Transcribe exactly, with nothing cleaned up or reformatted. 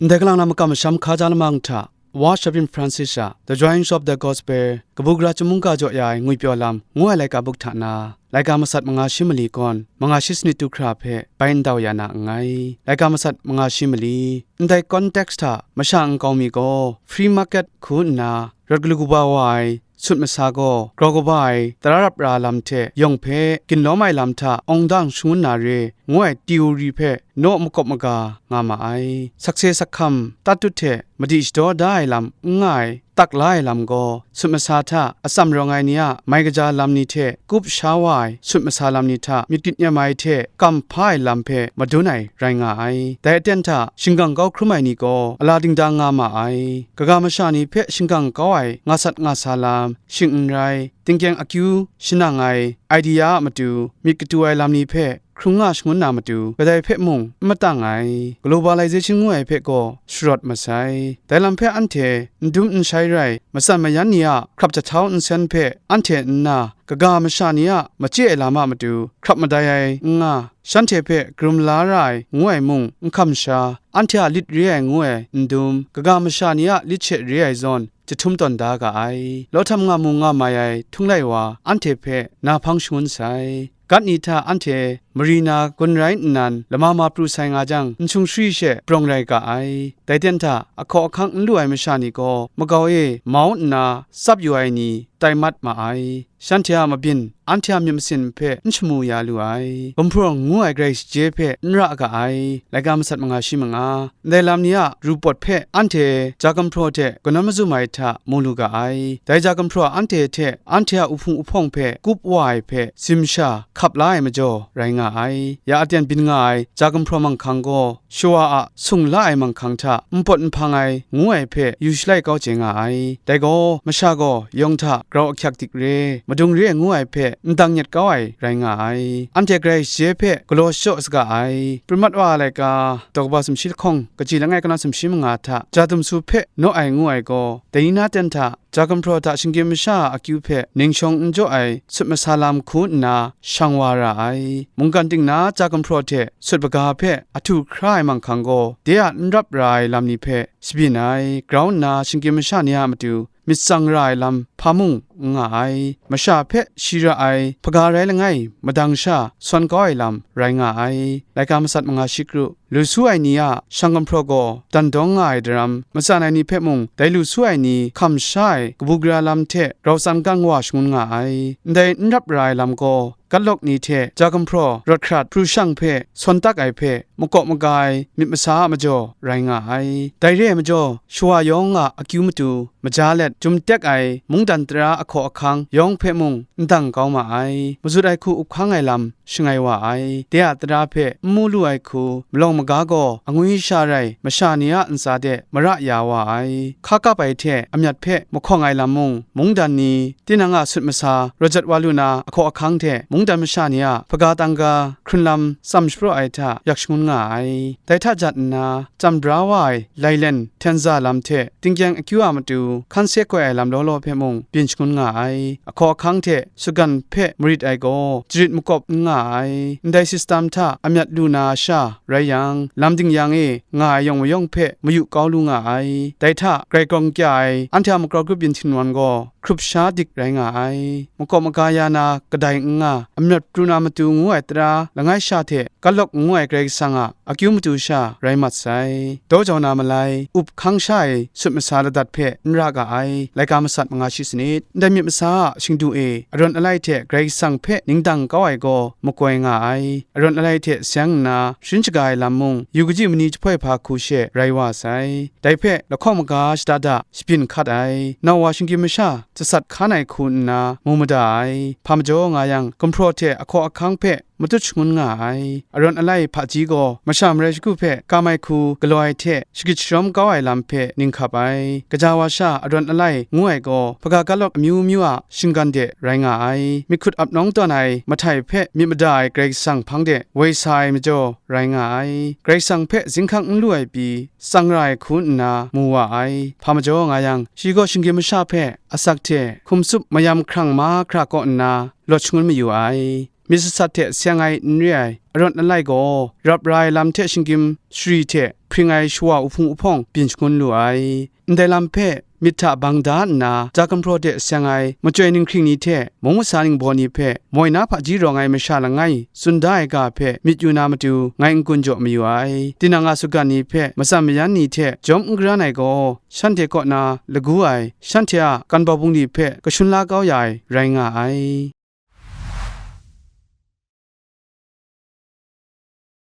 Ndai kalang na makam masham hkaja lamang hta, Wa Shavin Francis a The Joys of the Gospel, kabu gara chyum mungga jaw ya ai ngwipyaw lam ngu ai laika buk hta na, laika masat manga shi mali kawn, manga shi sanit du hkra hpe bai ndau ya na nngai. Laika masat manga shi mali, ndai context hta masha nkau mi gaw free market hku nna rawt galu kaba wa ai sut masa gaw grau kaba ai tara rap ra lam hte yawng hpe ginlawm ai lam hta awng dang shangun na re, ngu ai theory hpe naw makawp maga nga ma ai. Sakse sakham, tatut hte madi shadaw da ai lam n nga ai, tak la ai lam gaw, sut masa hta atsam rawng ai ni a mai kaja lam ni hte kup sha wa ai sut masa lam ni hta myit gyit nem ai hte kam hpa ai lam hpe madun ai rai nga ai. Dai aten hta shingkang kau hkrum ai ni gaw ala dingdang nga ma ai. Kaga masha ni hpe shingkang kau ai nga sat nga sa lam, shing n rai, tingkyeng akyu shanang ai idea a matu myit katu ai lam ni hpe hkrung nga shangun na matu, kadai hpe mung n matang ai. Globalization ngu ai hpe gaw sharawt masai. Dai lam hpe anhte n dum n shai rai, matsan mayan ni a hkrap jahtau nsen hpe anhte nna, kaga masha ni a machye ai lam a matu hkrap madai ai n nga, shanhte hpe karum la ra ai ngu ai mung n hkam sha, anhte a lit re ai ngu ai n dum, kaga masha ni a lit she re ai zawn, jahtum tawn da ga ai. Lawhtam nga mu nga mai ai htunglai wa anhte hpe na hpang shangun sai. Gat ni hta anhte mari na gun rai nnan lama ma pru sai nga jang, n sung shari she prawng rai ga ai. Dai ten hta, ahkaw ahkang n lu ai masha ni gaw makau e mau nna tsap yu ai ni tai mat ma ai. Shanhte a mabyin, anhte a myit masin hpe n shamu ya lu ai. Gumhpraw ngu ai Karai shaje hpe n ra ga ai. Laika masat manga shi manga. Ndai lam ni a ru pawt hpe anhte ja gumhpraw hte kanawn mazum ai hta mu lu ga ai. Dai ja gumhpraw anhte hte anhte a uhpung uhpawng hpe kup wa ai hpe zim sha hkap la ai majaw rai nga ai. Ya aten byin nga ai ja gumhpraw manghkang gaw shawa a sung la ai manghkang hta npawt nhpang ai ngu ai hpe yu shalai kau chye nga ai. Dai gaw masha gaw yawng hta grau ahkyak dik re, madung re ngu ai hpe ndang nyet kau ai rai nga ai. Anhte Karai shaje hpe galaw shachyaw saga ai. Prumat wa ai laika, daw kaba sumshi lahkawng, kaji langai kanawn sumshi manga hta ja dumsu hpe naw ai ngu ai gaw, dai ni na ten hta ja gumhpraw hta shinggyim masha a akyu hpe ning shawng n jaw ai sut masa lam hku nna shang wa ra ai. Mungkan ting na ja gumhpraw hte sut baga hpe ahtu hkra ai manghkang gaw, de a n rap ra ai lam ni hpe shabyin ai, grau nna shinggyim masha ni a matu myit tsang ra ai lam hpa mung n nga ai. Masha hpe shi ra ai hpaga rai langai madang sha sawn kau ai lam rai nga ai. Laika masat manga shi kru, lu su ai ni a shang gumhpraw gaw dan dawng nga ai daram, matsan ai ni hpe mung dai lu su ai ni hkam sha ai kabu gara lam hte grau tsan gang wa shangun nga ai. Ndai n rap ra ai lam gaw, gatlawk ni hte ja gumhpraw rawt hkrat pru shang hpe sawn tak ai hpe makawp maga ai myit masa a majaw rai nga ai. Dai re ai majaw, shawa yawng a akyu matu maja let, jum tek ai mungdan tara ahkaw ahkang yawng hpe mung n dang kau ma ai. Mazut ai hku up hkang ai lam shangai wa ai. De a tara hpe n mu lu ai hku malawng maga gaw angwi sha rai masha ni a ntsa de mara ya wa ai. Hka kap ai hte amyat hpe mahkawng ai lam mung, mungdan ni, tinang a sut masa rawt jat wa lu na ahkaw ahkang hte mungdan masha ni a hpaga tangga hkrun lam tsam shapraw ai hta yak shangun nga ai. Dai hta jat nna, chyam bra wa ai lailen htenza lam hte tingkyeng akyu a matu hkan se koi ai lam law law hpe mung byin shangun nga ai. Ahkaw ahkang hte shagran hpe marit ai gaw jarit makawp n nga ai. Ndai sistam hta amyat lu na sha rai yang, lam dingyang e nga ai yawng mayawng hpe mayu kau lu nga ai. Dai hta grai grawng kya ai anhte a makau grup yin htingwan gaw hkrup sha dik rai nga ai. Makawp maga ya na kadai n nga, amyat pru na matu ngu ai tara langai sha hte gatlawk ngu ai Karai Kasang a akyu matu sha rai mat sai. Daw jau na malai, up hkang sha ai sut masa ladat hpe n ra ga ai, laika masat manga shi sanit. Ndai myit masa a shingdu e, arawn alai hte Karai Kasang hpe ning dang kau ai gaw makoi nga ai. Arawn alai hte seng nna sharin shaga ai lam mung, yu kaji mani jahpoi hpa hku she rai wa sai. Dai hpe lahkawng maga shada da shabyin hkat ai, nau wa shinggyim masha jasat hkan ai hku nna mu mada ai. Hpa majaw nga yang, gumhpraw hte ahkaw ahkang hpe matut shangun nga ai. Arawn alai hpaji gaw masha marai shagu hpe kam ai hku galaw ai hte shagit sharawm kau ai lam hpe ning hkap ai. Gaja wa sha arawn alai ngu ai gaw, hpaga gatlawk amyu myu a shinggan de rai nga ai. Myit hkut ap nawng tawn ai mahtai hpe myit mada ai Karai Kasang hpang de woi sa ai majaw rai nga ai. Karai Kasang hpe zinghkang n lu ai pyi, tsang ra ai hku nna mu wa ai. Hpa majaw nga yang, shi gaw shinggyim masha hpe asak hte hkum tsup mayam hkrang mahkra kaw nna lawt shangun mayu ai. Myit sasat hte seng ai n re ai arawn alai gaw, rap ra ai lam hte shinggyim shari hte hpring ai shawa uhpung uhpawng byin shangun lu ai. Ndai lam hpe myit hta bang da nna, ja gumhpraw de seng ai machyoi ninghkring ni hte mung masa ningbaw ni hpe moi na hpaji rawng ai masha langai tsun da ai ga hpe myit yu na matu ngai n-gun jaw mayu ai. Tinang a sutgan ni hpe matsan mayan ni hte jawm n garan ai gaw, shanhte kaw na lagu ai, shanhte a kan bawbung ni hpe kashun la kau ya ai rai nga ai.